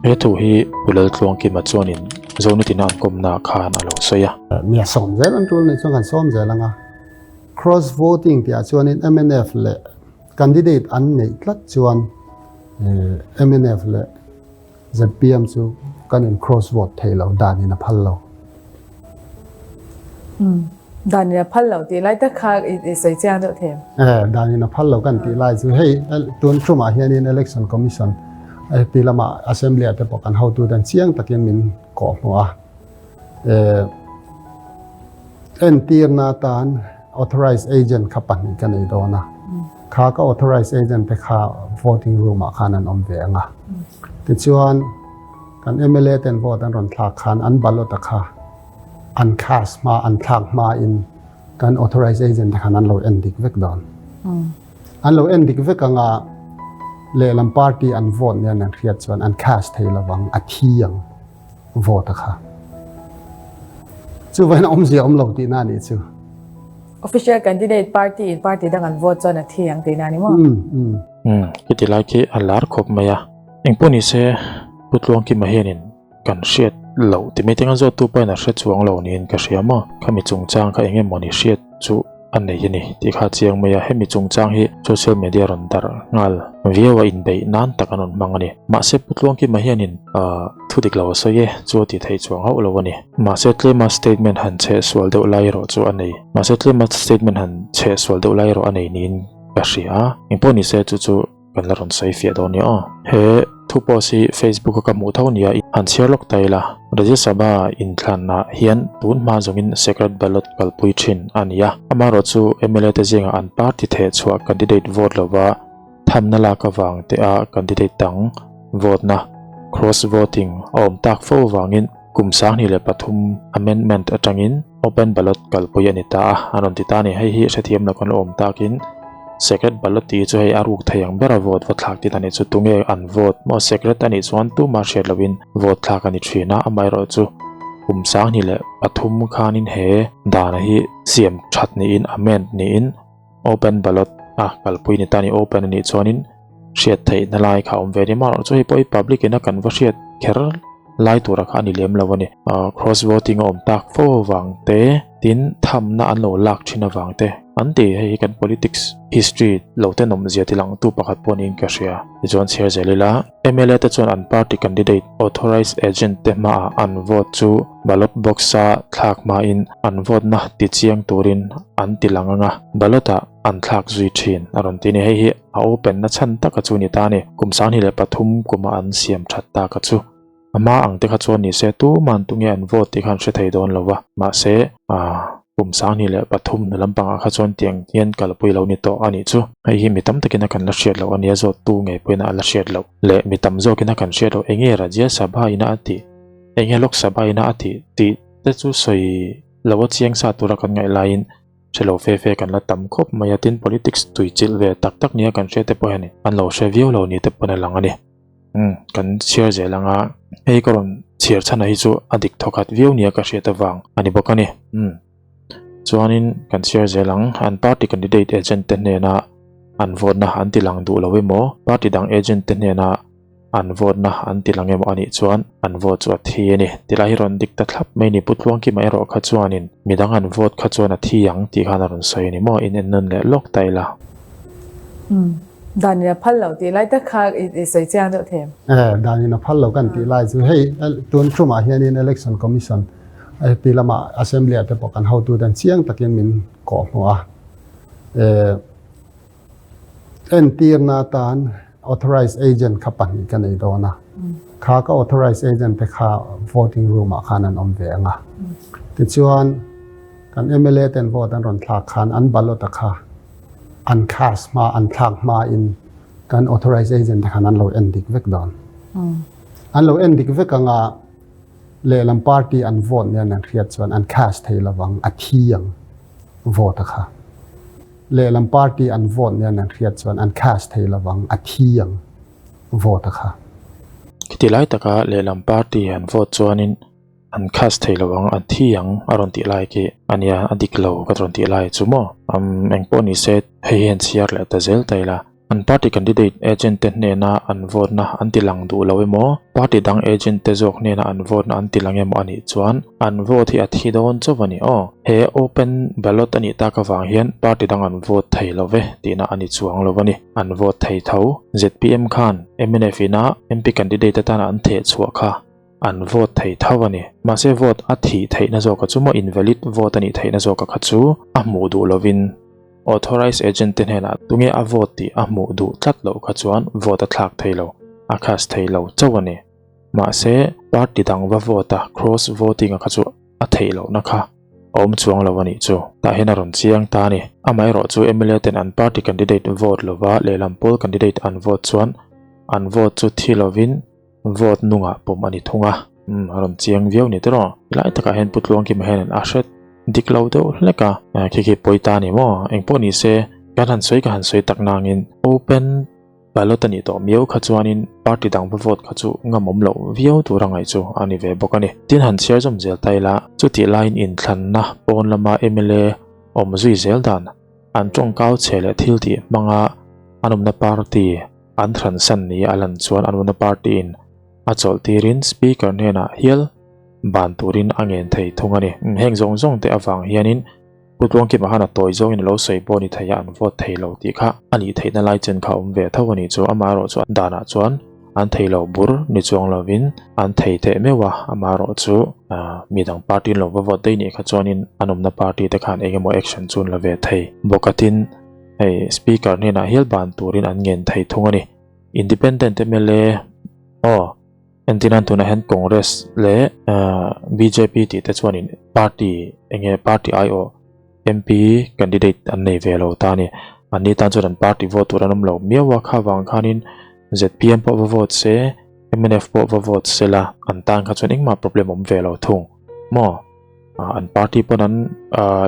He thu hi Pu Laltluangkima chuanin Zonitina an kawmnaah khan a lo sawi a. Nia sawm zel an tul nih chuan kan sawm zel ang a. Cross voting tihah chuanin mnf leh candidate an neih tlat chuan mnf leh zpm chu kan in cross vote thei lo, danin a phal lo. Danin a phal lo tih lai tak kha i sawi chiang deuh thei em? E, danin a phal lo kan tih lai chu hei tun tumah hianin Election Commission ti lamah Assembly ah te pawh kan hotu ten chiang takin min kawh hmuh a. E, entirna atan authorized agent kha pahnih ka nei dawn a. Kha ka authorized agent te kha voting room ah khan an awm ve ang a. Tichuan kan mla ten vote an rawn thlak khan an ballot a kha an cast hma an thlak hma in kan authorized agent te khan an lo en dik vek dawn. An lo en dik vek anga lehlam party an vote nen an hriat chuan an cast thei lovang a thi ang vote a kha. Chuvain a awmzia awm lo tihna a nih chu. Official candidate party in party dang an vote chuan a thi ang tihna a ni maw? Umm khiti lai khi a lar khawp mai a. Engpawh ni se Pu Tluangkima hianin kan hriat loh ti mai teng a zawttu pawhin a hre chuang lo niin ka hria maw? Khami chungchang kha eng emawni hriat chu a nei a ni tih kha a chiang mai a, hemi chungchang hi social media rawn darh nghal viau a inbeih nan tak an rawn hmang a ni. Mahse Pu Tluangkima hianin ahh thu dik lo a sawi e chu a ti theih chuang hauh lo a ni. Mahse tlema statement han chheh sual deuh lai erawh chu a nei. Mahse tlema statement han chheh sual deuh lai erawh a nei niin ka hria a, engpawh ni se chu chu Kan la rawn sawi fiah dawn nia aw. He thu post hi Facebook a ka hmuh tho nia i han chhiar lawk ta ila. Rajya Sabha inthlanah hian tun hma zawngin secret ballot kalpui thin a ni a. Amaherawh chu mla te zingah an party theh chhuah candidate vote lova thamna lak avang te a candidate dang vote na cross voting a awm tak fo avangin kum 2003 amendment atangin Open ballot kalpui a ni ta a, an rawn ti ta a ni. Hei hi hrethiam lo kan awm takin secret ballot tih chu hei a ruk thei ang bera vote va thlak tih a nih chu. Tunge an vote maw? Secret a nih chuan tumah hriat lohin vote thlak a ni thin a, amaherawh chu kum 23 khanin he dana hi siam that niin amend niin open ballot a kalpui a ni ta a ni. Open a nih chuanin hriat theihna lai kha a awm ve a ni. Amaherawh chu hei pawh hi public ina kan va hriat kher lai tura kha a ni lem lo a ni. Cross voting a awm tak fo avang te, tin thamna an lo lak thin avang te an ti. Hei hi kan politics history lo tenawm zia ti langtu pakhat pawh niin ka hria. Tichuan chhiar zel ila, mla te chuan an party candidate authorised agent te hmaah an vote chu ballot box a thlak hmain an vote na ti chiang turin an ti lang ang a, ballot ah an thlak zui thin a rawn ti a ni. Hei hi a open na chhan taka chu ni ta a ni. Kum 23 kuma an siam that taka chu. A hma ang te kha chuan ni se tuman tunge an vote tih kha an hre thei dawn lo va, mahse aah kum 23 hnu lampangah kha chuan tiang hian kalpui lo ni tawh a nih chu. Hei hi mi tam takin a kan la hriat loh a nia zawt tu ngei pawhin a la hriat loh leh mi tam zawkin a kan hriat loh enge Rajya Sabha ina a tih, enge Lok Sabha ina a tih tih te chu sawi lo a chiang sa tura kan ngaih laiin hre lo fe fe kan la tam khawp mai a, tin politics tui chilh ve tak tak nia kan hriat te pawh hian an lo hre viau lo ni te pawn a lang a ni. Umm kan chhiar zel anga hei ka rawn chhiar chhan a hi chu a dik thawkhat viau nia ka hriat avang a ni bawk a ni. Umm chuanin kan chhiar zel ang an party candidate agent te hnena an vote na an ti lang duh lo emaw party dang agent te hnena an vote na an ti lang emaw a nih chuan an vote chu a thi a ni. Tilai hi rawn dik ta thlap mai ni Pu Tluangkima erawh kha chuanin midang an vote kha chuan a thi ang tih khan a rawn sawi a ni maw in en nawn leh lawk ta ila. Umm danin a phal lo tih lai tak kha i sawi chiang deuh thei em? E, danin a phal lo kan tih lai chu hei tun tumah hianin Election Commission ti lamah Assembly ah te pawh kan hotu ten chiang takin min kawh hmuh a. E, entirna atan authorized agent kha pahnih ka nei dawn a. Kha ka authorized agent te kha voting room ah khan an awm ve ang a. Tichuan kan mla ten vote an rawn thlak khan an ballot a kha an cast hma an thlak hma in kan authorized agent te khan an lo en dik vek dawn. An lo en dik vek anga lehlam party an vote nen an hriat chuan an cast thei lovang a thi ang vote a kha. Lehlam party an vote nen an hriat chuan an cast thei lovang a thi ang vote a kha. Khiti lai taka lehlam party an vote chuanin an cast thei lo ang, an thi ang a rawn tih lai khi a nia, a dik lo ka rawn tih lai chu maw. Umm engpawh ni se hei hian chhiar leh ta zel ta ila. An party candidate agent te hnena an vote na an ti lang duh lo emaw, party dang agent te zawk hnena an vote na an ti lang emaw a nih chuan an vote hi a thi dawn chauh a ni aw. He open ballot a nih tak avang hian party dang an vote thei lo ve tihna a ni chuang lo a ni. An vote thei tho. Zpm khan mnf ina MP candidate atana an theh chhuah kha an vote thei tho a ni. Mahse vote a thih theihna zawka chu maw invalid vote a nih theihna zawka kha chu a hmuh duh lovin authorized agent te hnenah tunge a vote tih a hmuh duh tlat loh kha chuan vote a thlak thei lo, a cast thei lo chauh a ni. Mahse party dang va vote a cross voting a kha chu a theih lohna kha a awm chuang lo a nih chu. Tah hian a rawn chiang ta a ni. Amaherawh chu mla ten an party candidate vote lova lehlam pawl candidate an vote chuan an vote chu thi lovin Vote nungah pawm a ni thung a, umm a rawn chiang viau ni tiraw. Helai takah hian Pu Tluangkima hian a hre dik lo deuh hlek a, khi khi pawi ta a ni maw? Engpawh ni se, kan han sawi ka han sawi tak nangin open ballot a nih tawh miau kha chuanin party dang va vote kha chu ngamawm loh viau tur a ngaih chu a ni ve bawk a ni. Tin han chhiar zawm zel ta ila, chutih laiin inthlanna pawn lama mla awm zui zel dan an tawngkau chhe leh thil tih hmanga an awmna party An hransan ni a lan chuan an una party in a chawlh tirin speaker hnenah hial ban turin a ngen thei thung a ni. Heng zawng zawng te avang hianin Pu Tluangkima khan a tawi zawngin a lo sawi pawh ni thei a, an vote thei lo tih kha a nih theihna lai chen kha a awm ve tho a nih chu. Amaherawh chu danah chuan an thei lo bur ni chuang lovin an thei teh meuh a, amaherawh chu midang party in lo va vote daih nih kha chuanin an awmna party te khan eng emaw action chu an la ve thei bawk a tin. Hei speaker hnenah hial ban turin an ngen thei thung a ni. Independent mla aw entirnan tunah hian Congress leh bjp tih te chuanin party enge party aiawh MP candidate an nei ve lo ta a ni. Anni tan chuan an party vote tur an awm lo miau a, kha vang khanin zpm pawh va vote se mnf pawh va vote se la an tan kha chuan engmah problem awm ve lo thung maw. An party pawn an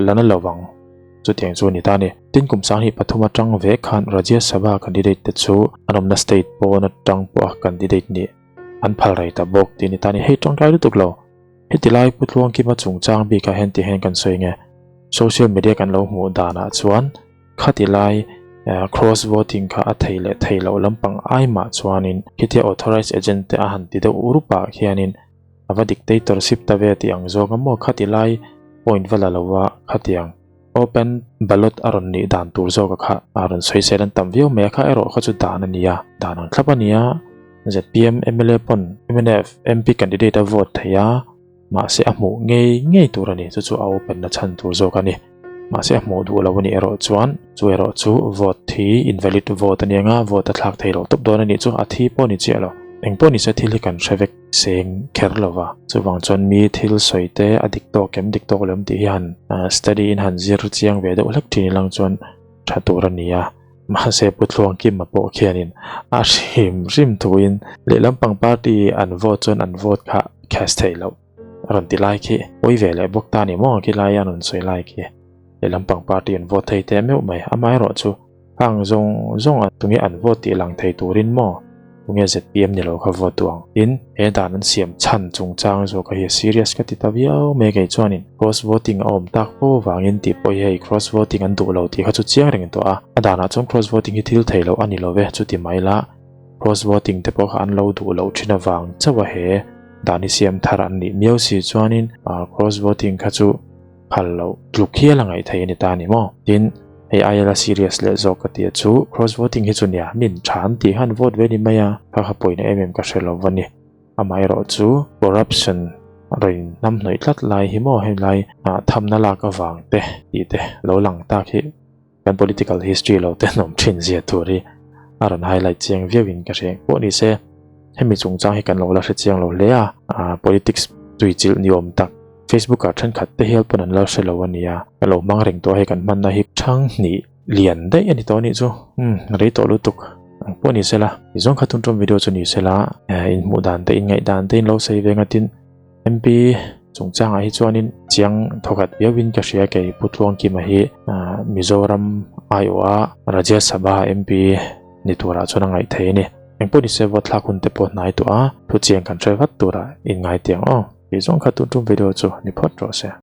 la na lo vang chutiang chu a ni ta a ni. Tin kum 2003 atang ve khan Rajya Sabha candidate te chu an awmna state pawn atang pawha candidate nih an phal rei ta bawk tih a ni ta a ni. Hei tawngtai lutuk lo. Heti lai Pu Tluangkima chungchang bikah hian ti hian kan sawi nge social media kan lo hmuh danah chuan khati lai cross voting kha a thei leh thei loh lampang ai mah chuanin khitia authorized agent te a han ti deuh urupah khianin A va dictatorship ta ve tih ang zawk a maw khati lai point va la lo a khatiang open ballot a rawn nih dan tur zawk a kha a rawn sawi sel an tam viau mai a kha erawh kha chu dan a nia dan ang thlap a nia zpm mla pawn mnf mp candidate a vote thei a mahse a hmuh ngei ngei tur a ni chu chu a open na chhan tur zawk a ni mahse a hmuh duh lo a nih erawh chuan chu erawh chu vote hi invalid vote a nia nga vote a thlak thei lo tawp dawn a nih chu a thi pawh a ni chiah lo engpawh ni se thil hi kan hre vek. Seng kher lo va. Chuvang chuan mi thil sawi te a dik tawk em dik tawk lem tih hi han study in han zir chiang ve deuh hlek thin ilang chuan tha tur a ni a. Mahse Pu Tluangkima pawh khianin a hrim hrim thuin lehlam pang party an vote chuan an vote kha cast theih loh a rawn ti lai khi pawi ve leh bawk ta ni maw khi lai a rawn sawi lai khi lehlam pang party an vote thei teh meuh mai. Amaherawh chu Hang zawng zawng a tunge an vote tih lang thei turin maw? Tunge zpm ni lo kha vote duh ang? Tin, he dan an siam chhan chungchang zawk a hi a serious ka ti ta viau mai kei chuanin cross voting a awm tak fo vangin tih pawh hi hei cross voting an duh lo tih kha chu chiang reng tawh a, a danah chuan cross voting hi thil thei loh a ni lo ve chuti mai la cross voting te pawh kha an lo duh loh thin avang chauh a he dan hi siam thar an nih miau si chuanin cross voting kha chu phal loh tluk hial a ngaih theih a ni ta a ni maw? Tin, hei aia la serious leh zawk ka tia chu cross voting hi chu nia min tha an tih khan vote ve ni mai a, kha kha pawina em em ka hre lo va ni. Amaherawh chu corruption rawn hnam hnawih tlat lai hi maw helai thamna lak avang te tih te lo lang tak hi kan political history lo te hnawm thin zia tur hi a rawn highlight chiang viau in ka hre pawh ni se hemi chungchang hi kan lo la hre chiang lo hle a politics tui chilh ni awm tak facebook ah thenkhat te hial pawn an la hre lo ania ka lo hmang reng tawh hei kan hmanna hi thang hnih lian daih ani tawh anih chu umm rei tawh lutuk ang pawh ni sela ti zawng kha tun tum video chu ni sela in hmuh dan te in ngaih dan te in lo sawi ve ngatin MP chungchangah hi chuanin chiang thawkhat viauin ka hria kei Pu Tluangkima hi Mizoram aiawha Rajya Sabha MP ni turah chuan a ngaih thei a ni. Engpawh nise vote thlak hun te pawh hnai tawh a, thu chiang kan hre vat turah in ngai tiang aw. Tih zawng kha tun tum video chu ni phawt rawh se.